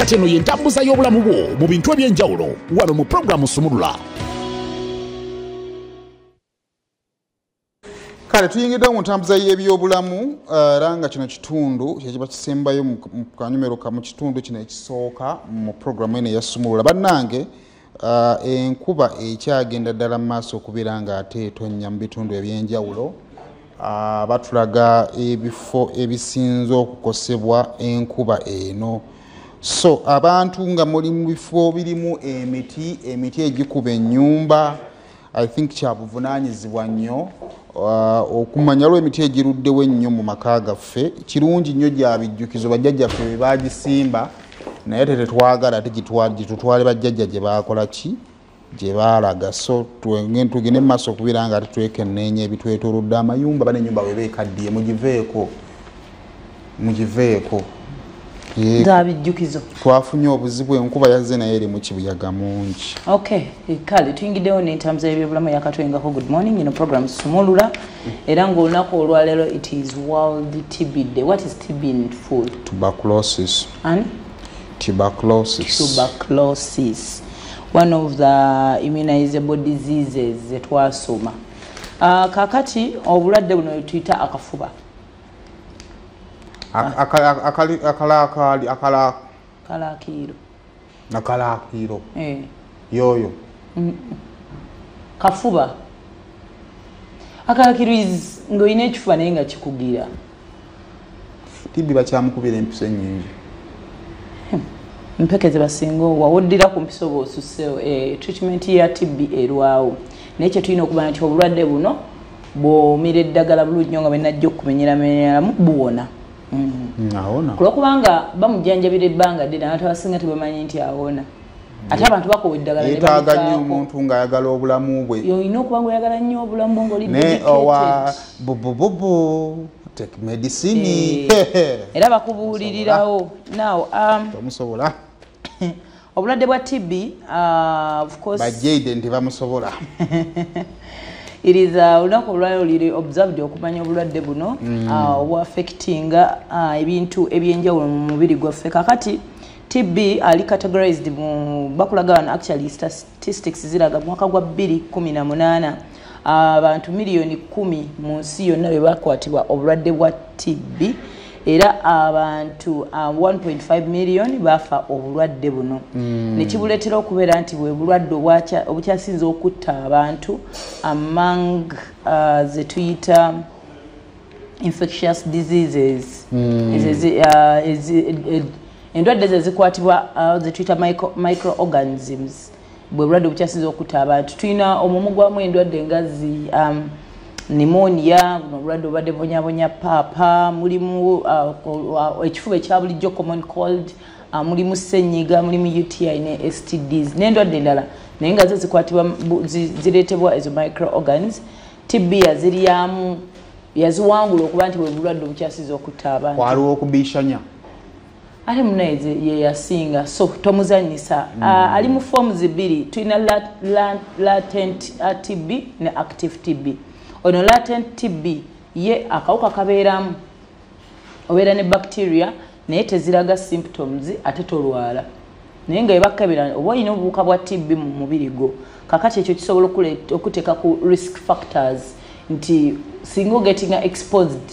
Kakati eno y'entambuza y'obulamu bwo mu bintu eby'enjawulo wano mu puroguramu Sumulula. Kale tuyingidde mu ntambuza y'ebyobulamu, era nga kino kitundu kyekiba kisembayo mu kanyumero kamu, kitundu kino ekisooka mu puroguramu eno eyasumulula. Bannange, enkuba ekyagenda ddala mu maaso okubeera nga ate etonnya mu bitundu ebyenjawulo. Batulaga ebifo ebisinze okukosebwa enkuba eno. So abantu nga muli mu bifo birimu emiti, emiti egikuba ennyumba, I think kyabuvunaanyizibwa nnyo okumanya lwo emiti egiruddewo ennyo mu maka gaffe. Kirungi nnyo gya bijjukizo, bajjajjaffe be baagisimba, naye tetwagala ate gitutwale bajjajja gye baakola ki, gye baalaga. So tugende mu maaso okubeera nga ate twekenneenya ebitwetoolodde amayumba. Bana ennyumba bwe beekaddiye, mugiveeko, mugiveeko. Zabijjukizo. Twafunye obuzibu, enkuba yazze naye eri mu kibuyaga mungi. Okay, kale tuyingiddewo n'entambuza y'ebyobulamu yakatwengako. Good morning, ino program Sumulula, era ng'olunaku olwaleero it is World TB Day. What is TB in full? Tuberculosis. And? Tuberculosis. Tuberculosis, one of the immunizable diseases zetwasoma. Kakati obulwadde buno tuyita akafuba. Akalakiiro. Akalakiiro. Yoyo. Kafuba. Akalakiiro is ng'olina ekifuba naye nga kikugira. TB bakyamukubira empiso ennyingi. Mpeke zebasinga wawoddira ku mpiso bw'osusseewo, treatment ya TB erwawo. Naye kye tulina okuba nti obulwadde buno bw'omira eddagala bulungi nnyo nga bwe najja okumenyeramenyeramu buwona. Awona. Kulwokubanga bamujjanjabira ebbanga ddene, abantu abasinga tebamanyi nti awona. Ate abantu bakowa eddagala ne Yeetaaga nnyo omuntu ng'ayagala obulamu bwe. Olina okuba ng'oyagala nnyo obulamu bwo ng'oli Ne owa bubububu take medicine. Era bakubuulirirawo. Now, Tomusobola. Obulwadde bwa TB, of course, Bajjaide nti bamusobola. It is olunaku olwaleero liri observed okumanya obulwadde buno obuaffectinga ebintu ebyenjawulo mu mubiri gwaffe. Kakati TB ali categorized mu bakulaga wano, actually statistics ziraga mu mwaka gwa 2018 abantu 10 miliyoni mu nsi yonna be bakwatibwa obulwadde bwa TB, era abantu 1.5 million bafa obulwadde buno, nekibuleetera okubeera nti bwe bulwadde obukyasinze okutta abantu among ze tuyita infectious diseases. Endwadde ze zikwatibwa ze tuyita microorganisms, bwe bulwadde obukyasinze okutta abantu. Tulina omwo gwamu endwadde nga zi pneumonia, buno obulwadde obubadde bonyabonya paapa, mulimu ekifuba ekya bulijjo, common cold, mulimu ssenyiga, mulimu UTI ne STDs n'endwadde endala, naye nga zo zikwatibwa zireetebwa ezo microorgans. TB yaziryamu, yaziwangula okuba nti bwe bulwadde obukyasiza okutta abantu. Waliwo okubishanya. Ate munaye ye yasinga, so tomuzanyisa. Ali mu forms bbiri, tulina latent TB ne active TB. Ono latent TB ye akawuka kabeeramu, obeera ne bacteria naye teziraga symptoms, ate tolwala, naye nga ebakebera oba olina obuwuka bwa TB mu mubiri gwo. Kakati ekyo kisobola okuteeka ku risk factors nti singa ogetinga exposed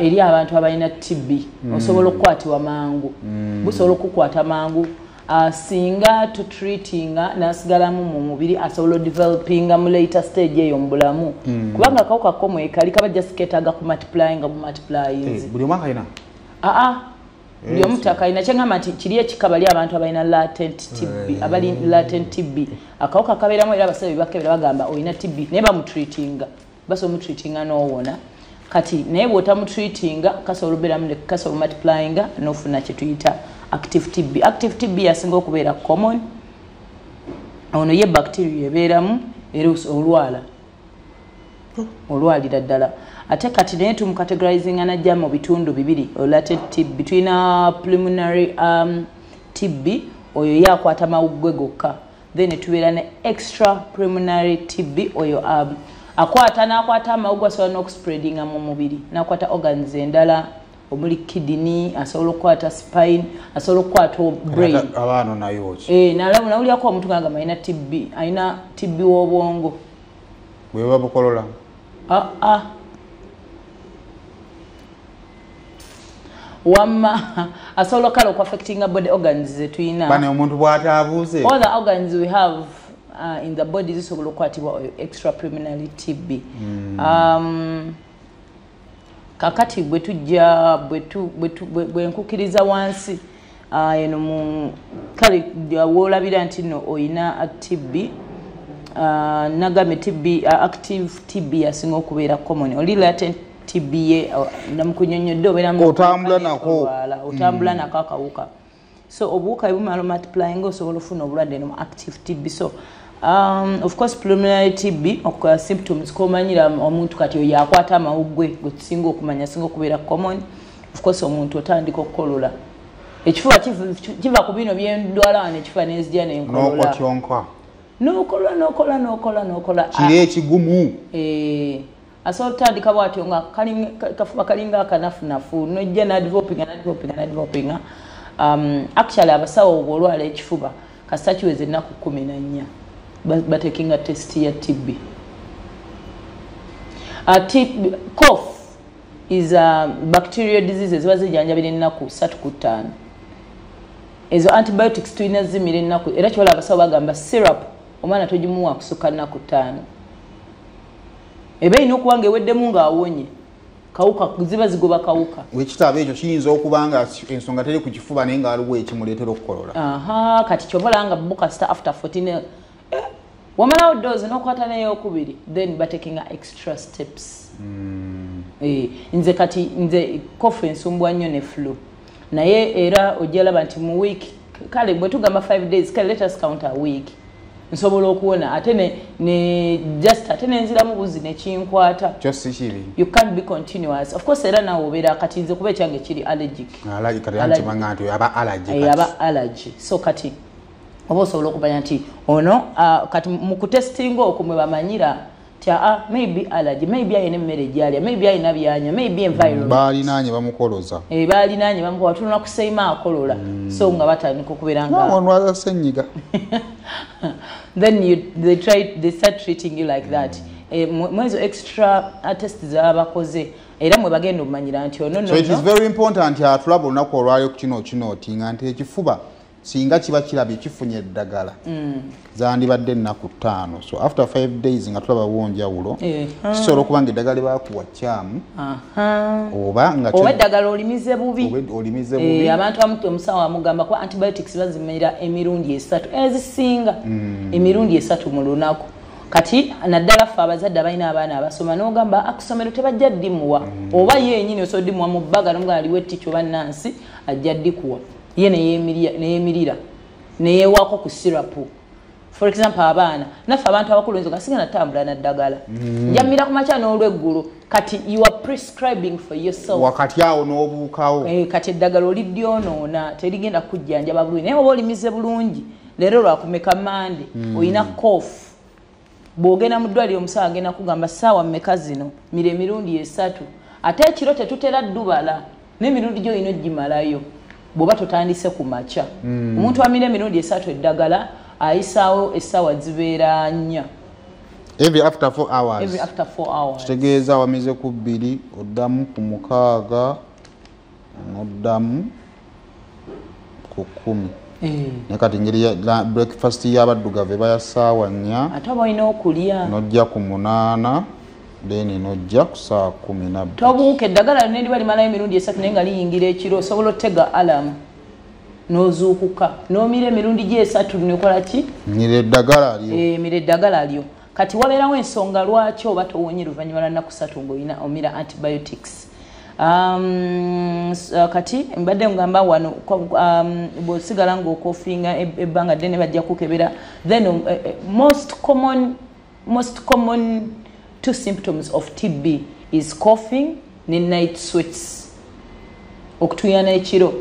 eri abantu abalina TB, osobola okukwatibwa mangu, busobola okukwata mangu. Singa totreatinga nasigalamu mu mubiri, asobola odevelopinga mu later stage eyo mu bulamu, kubanga akawuka ko mwekali kaba just ketaaga ku multiplyinga bu multiplyings. Buli omu akalina? Aa, buli omu takalina. Kyeŋŋamba nti kiri ekika bali abantu abalina latent TB, abali latent TB, akawuka kabeeramu, era abasawo bebakebera bagamba olina TB, naye bamutreatinga, basobola omutreatinga n'owona. Kati naye bw'otamutreatinga kasobola obeeramu, kasobola multiplyinga n'ofuna kye tuyita active TB. Active TB yasinga okubeera common. Ono ye bacteria ebeeramu era olwala, olwalira ddala. Ate kati naye tumucategorizinga najja mu bitundu bibiri. Latent TB, tulina pulmonary TB, oyo ye akwata mawuggwe gokka. Then tubeera ne extra pulmonary TB, oyo akwata n'akwata amawuggwe, asobola n'okuspreadinga mu mubiri n'akwata organs endala. Omuli kidney, asobola okukwata spine, asobola okukwata brain. Abaano nayo ki? Nawulyako omuntu ng'agamba alina TB, alina TB w'obwongo. Bwe buba bukolola? Wamma asobola kale okuaffectinga body organs zetulina. Bane omuntu bw'ataabuuze. All the organs we have in the body zisobola okukwatibwa extra pulmonary TB. Kakati bwe tujja bwe nkukiriza wansi eno mu kale woolabira nti nno oyina TB, nagambye TB, active TB yasinga okubeera common. Oli latent TB ye namukunyonnyodde obeera otambula nako, otambula nako akawuka. So obuwuka bwe bumala multiplying osobola ofuna obulwadde no active TB. So of course pulmonary TB okukola symptoms komanyira omuntu kati oyo akwata amawuggwe gwe tusinga okumanya, singa okubeera common. Of course omuntu otandika okukolola, ekifuba kiva ku bino byendwala wano, ekifuba nenzija nenkolola. N'okotyonka. N'okola n'okola n'okola n'okola. Kiri ekigumu. Asobola otandika bwatyo nga kafuba kalinga akanafunafu, nojja nadevelopinga nadevelopinga nadevelopinga. Actually abasawo bw'olwala ekifuba kasita kiweza ennaku 14 batekinga test ya TB. Cough is a bacterial disease ziba zijjanjabira ennaku 3 ku 5. Ezo antibiotics tulina zimira ennaku, era kiwala abasawo bagamba syrup omwana togimuwa kusukka nnaku 5. Eba erina okuba nga eweddemu ng'awonye. Kawuka ziba zigoba kawuka. Wekitabo ekyo kiyinza okuba nga ensonga teri ku kifuba naye nga waliwo ekimuleetera okukolola. Aha, kati ky'oba olaba nga bo kasita after 14 wamalawo dose n'okwata n'eyokubiri, then batekinga extra steps. Nze kati nze cough ensumbwa nnyo ne flu, naye era ojja laba nti mu week kale bwe tugamba 5 days, kale let us count a week, nsobola okuwona ate ne just ate nenziramu buzi nekinkwata. Kyo si kibi. You can't be continuous of course, era nawe obeera kati nze kuba ekyange kiri allergic. Allergy kati anti banga nti aba allergy kati. Aba allergy. So kati oba osobola okumanya nti ono kati mu kutestinga okwo mwe bamanyira nti maybe allergy, maybe ayina emmere gy'alya, maybe ayina byanywa, maybe environment. Baalinaanye bamukoloza. Baalinaanye bamukola, tulina kuseima akolola. So nga batandika okubeera nga onwaza ssenyiga. Then they start treating you like that. Mwezo extra test z'abakoze era mwe bagenda omumanyira nti ono. So it is very important atulaba olunaku olwaleero ku kino kinotinga nti ekifuba singa kiba kirabye kifunye eddagala zandibadde ennaku 5. So after 5 days nga tulaba njawulo, kisobola okuba nga eddagala lyebakuwa kyamu oba nga oba eddagala olimize bubi. Olimize bubi. Abantu abamu omusawo amugamba kuba antibiotics bazimira emirundi 3 ezisinga, emirundi 3 mu lunaku. Kati naddala ffe abazadde abalina abaana abasoma n'ogamba akusomero tebajja ddimuwa, oba ye yennyini osobola ddimuwa mu bbaga n'omugamba aliwo ettikyo oba nansi ajja ddikuwa, ye neyemirira neyewaako ku syrup. For example abaana naffe abantu abakulu nze singa natambula na ddagala, njamira ku makya n'olweggulo. Kati you are prescribing for yourself. Wakati awo n'obuukawo. Kati eddagala olidyonoona terigenda kujjanjaba bulungi, naye oba olimize bulungi leero lwakumeka Mande oyina cough, bw'ogenda mu ddwaliro omusawo agenda kugamba ssaawa mmeka zino, mira emirundi 3, ate ekiro tetutera ddubala n'emirundi gy'olina ogimalayo bw'oba totandise ku makya. Omuntu amira emirundi 3 eddagala ayisaawo essaawa zibeera 4. Every after 4 hours. Every after 4 hours. Kitegeeza wamize ku 2, oddamu ku 6, n'oddamu ku 10. Naye kati engeri ya breakfast y'abaddugavu eba ya ssaawa 4. Ate oba olina okulya. N'ojja ku 8, then n'ojja ku ssaawa 12. Tobuuka eddagala ne liba limalayo emirundi 3 naye nga liyingira ekiro, osobola otega alarm n'ozuukuka n'omira emirundi gy'esatu nekola ki? Mira eddagala lyo. Mira eddagala lyo. Kati wabeerawo ensonga lwaki oba towonye luvannyuma lwa nnaku 3 ng'olina omira antibiotics. Kati mbadde ngamba wano bw'osigala ng'okofinga ebbanga ddene bajja kukebera. Then most common two symptoms of TB is coughing ne night sweats, okutuyana ekiro.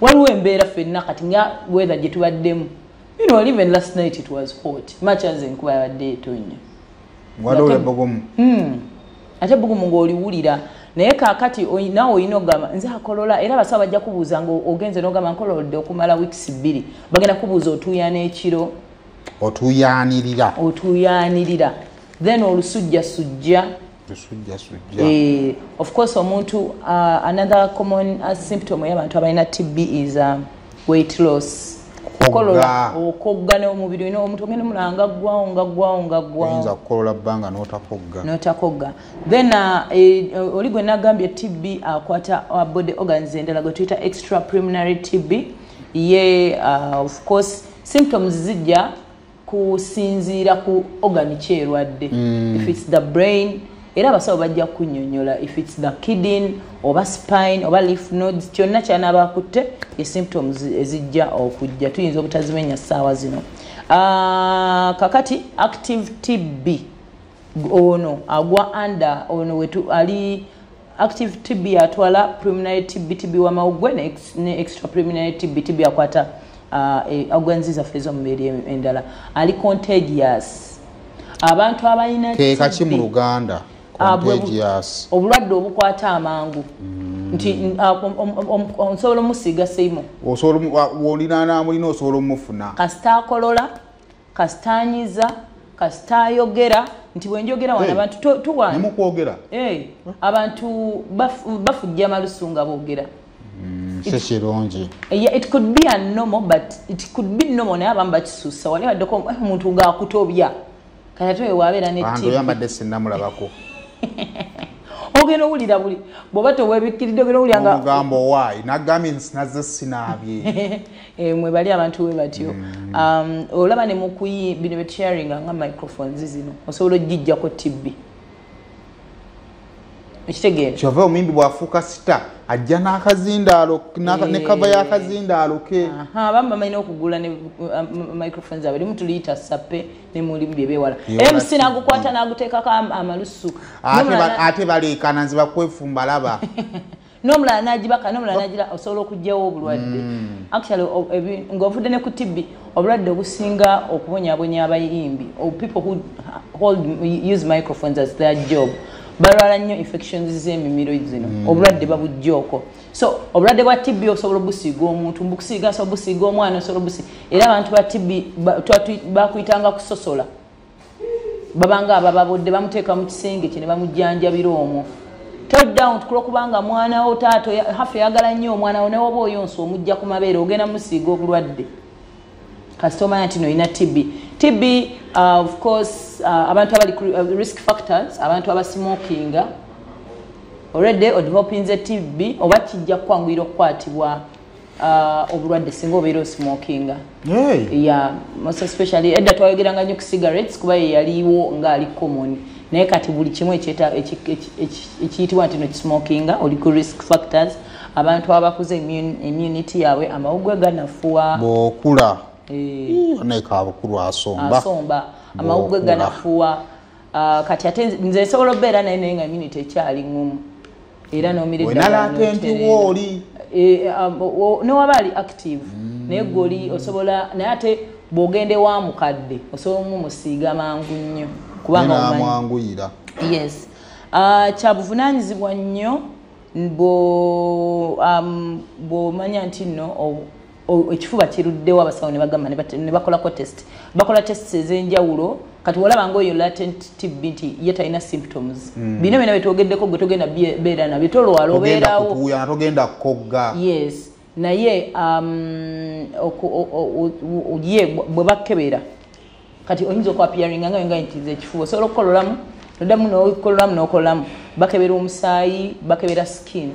Waliwo embeera ffenna kati nga weather gye tubaddemu, you know, even last night it was hot, much as enkuba yabadde etonnya. Waliwo ebbugumu. Ate ebbugumu ng'oliwulira. Naye kaakati naawe olina okugamba nze akolola, era abasawo bajja kubuuza nga ogenze n'ogamba nkololodde okumala weeks 2, bagenda kubuuza otuuyana ekiro, otuuyanirira, otuuyanirira, then olusujjasujja. Of course omuntu another common symptom y'abantu abalina TB is weight loss. Okukolola, okogga n'omubiri olina omuntu ogenda omulaba nga ggwawo nga ggwawo nga ggwawo. Oyinza kukolola bbanga n'otakogga. N'otakogga. Then oli gwe nagambye TB akwata body organs endala gwe tuyita extra pulmonary TB. Ye of course symptoms zijja kusinziira ku organ kyerwadde. If it's the brain, era abasawo bajja kunnyonnyola if it's the kidney oba spine oba lymph nodes, kyonna kyanaaba akutte ye symptoms ezijja okujja, tuyinza obutazimenya ssaawa zino. Kakati active TB ono agwa under ono wetu ali active TB atwala pulmonary TB, TB wa mawuggwe ne extra pulmonary TB, TB akwata organs zaffe ez'omubiri endala. Ali contagious. Abantu abalina kaki mu Luganda contagious, obulwadde obukwata amangu nti osobola omusiiga seimo, osobola wolinaana mulina osobola omufuna, kasita akolola, kasita anyiza, kasita ayogera nti bwe njogera wano abantu tuwana nemukwogera abantu bafujja amalusu nga boogera. Si kirungi. It could be a normal, but it could be normal naye abamu bakisussa. Wali baddeko omuntu ng'akutobya kati ate oyo wabeera ne TB. Oyambadde sinnamulabako. Ogenda owulira buli bw'oba teweebikkiridde ogenda owulira nga omugambo owaayi nagambye nazze sinaabye. Mwe bali abantu we batyo. Olaba ne mukuyi bino bye tusharinga nga microphones zino osobola ogiggyako TB. Ekitegeera. Kyova omuyimbi bw'afuuka sita ajja n'akazindaalo ne kava y'akazindaalo ke. Abamu bamanyi okugula ne microphones zaabwe, limu tuliyita sappe ne mulimu bye beewala. MC n'agukwata n'aguteekako amalusu. Ate baleekaana nze bakwefumba laba. N'omulala n'agibaka, n'omulala n'agira, osobola okuggyawo obulwadde. Actually ng'ovudde ne ku TB, obulwadde obusinga okubonyaabonya abayimbi, people who use microphones as their job, balwala nnyo infections z'emimiro zino, obulwadde babujja okwo. So obulwadde bwa TB osobola obusiiga omuntu, mbukusiiga osobola obusiiga omwana, osobola obusiiga. Era abantu ba TB bakuyitanga kusosola, babanga abababodde bamuteeka mu kisenge kye ne bamujjanjabira omwo. Tell down kulwokubanga mwana wo taata hafe yagala nnyo omwana wo, naye oba oyonsa omujja ku mabeere ogenda musiiga obulwadde. Kasita omanya nti olina TB. TB of course abantu abali risk factors, abantu abasmokinga already odevelopinze TB oba kijja kukwanguyira okukwatibwa obulwadde singa obeera osmokinga. Yeah, most especially edda twayogeranga nnyo ku cigarettes kuba ye yaliwo ng'ali common, naye kati buli kimu ekiyitibwa nti no kismokinga oli ku risk factors. Abantu abakuze immunity yaabwe amawuggwe ganafuwa bw'okula nekabukulu asomba amawuggwe ganafuwa. Kati ate nze nsobola obeera naye naye nga immunity ekyali ngumu era n'omira eddagala n'otereera. Newaba ali active naye gw'oli osobola, naye ate bw'ogenda ewa mukadde osobola omumusiiga mangu nnyo kubanga omanyi. Yes. Kyabuvunaanyizibwa nnyo bw'omanya nti nno ekifuba kiruddewo, abasawo ne bagamba ne bakolako test, bakola tests ez'enjawulo. Kati walaba ng'oyo latent TB nti ye talina symptoms, bino byonna bye twogeddeko gwe togenda beera nabyo, tolwala obeerawo, togenda kukogga. Yes, naye ye bwe bakebera kati oyinza okwapiyaringa nga nga nti ekifuba osobola okukololamu noddamu n'okololamu n'okololamu. Bakebera omusaayi, bakebera skin.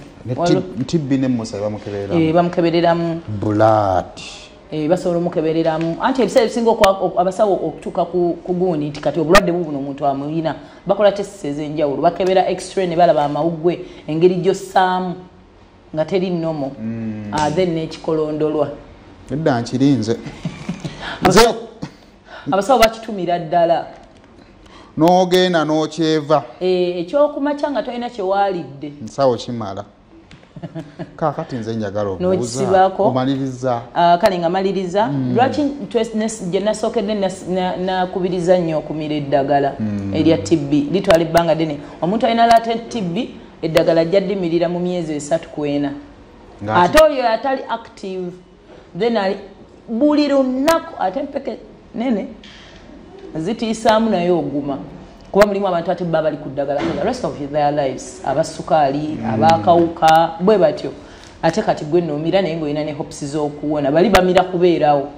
TB ne musaayi bamukebereramu. Bamukebereramu blood. Basobola omukebereramu. Anti ebiseera ebisinga abasawo okutuuka ku gundi nti kati obulwadde bubuno omuntu amuyina, bakola tests ez'enjawulo, bakebera x-ray ne balaba amawuggwe engeri gy'ossaamu nga teri normal. Then n'ekikolondolwa. Edda nkirinze. Abasawo bakitumira ddala. N'ogenda n'okyeva. Ekyokumakya nga tolina kye waalidde. Nsawo kimala. Kaakati nze njagala okubuuza. Omaliriza. Kale nga maliriza. Lwaki gye nasookedde nakubiriza nnyo okumira eddagala erya TB litwala ebbanga ddene. Omuntu alina latent TB Eddagala ajja ddimirira mu myezi 3 ku 4. Ate oyo atali active then buli lunaku ate empeke nene zitiisaamu naye oguma, kuba mulimu abantu ate baba bali ku ddagala for the rest of their lives, abasukaali, abakawuka bwe batyo. Ate kati gwe nnomira naye ng'olina ne hopes z'okuwona, bali bamira kubeerawo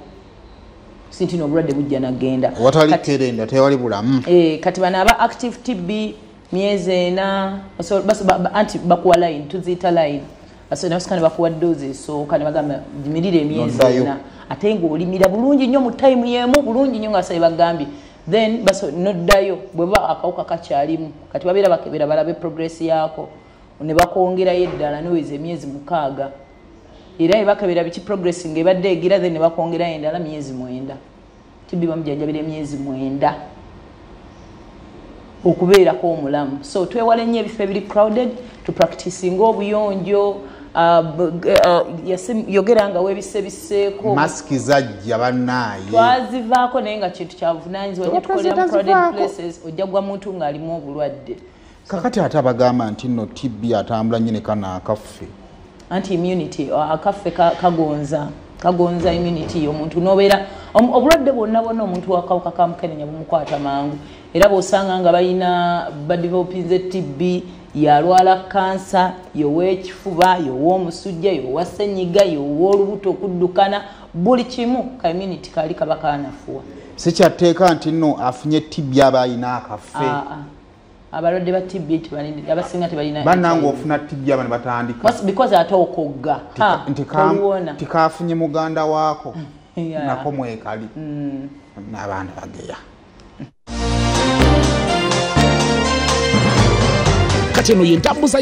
si nti n'obulwadde bujja nagenda. Watali kerenda tewali bulamu. Kati bano aba active TB myezi 4 anti bakuwa line, tuziyita line, nabasooka ne bakuwa doozi esooka ne bagamba gimirire emyezi 4, ate ng'olimira bulungi nnyo mu time y'emu bulungi nnyo nga basabe bagambye, then noddayo bweba akawuka kakyalimu. Kati babeera bakebera balabe progress yaako ne bakwongerayo eddala noweza emyezi 6, era ebakebera biki progress ng'ebadde egira, then ne bakwongerayo endala myezi 9. TB bamujjanjabira emyezi 9 okubeerako omulamu. So twewale nnyo ebifo ebiri crowded, tupracticinga obuyonjo, yogera nga weebisebiseeko. Masiki zajja bannaaye twazivaako naye nga kintu kya buvunaanyizibwa nnyo, tukolera mu crowded places ojja gwa muntu ng'alimu obulwadde. Kakati ate abagamba nti nno TB atambula nnyo ne kano akaffe, anti immunity akaffe kagonza immunity y'omuntu n'obeera obulwadde bwonna bwonna omuntu wakawuka ka mukenenya bumukwata mangu. Era bw'osanga nga balina badevelopinze TB, yalwala kansa, yow'ekifuba, yow'omusujja, yowa ssenyiga, yow'olubuto okuddukana, buli kimu ka immunity kali kaba kanafuwa. Si kyatteeka nti nno afunye TB aba ayina akafe. Abalwadde ba TB abasinga tebalina. Bannange ofuna TB aba ne batandika. Because ate okogga. Nti kafunye muganda waako nako mwekali n'abaana bageya. Kati eno ye ntambuza.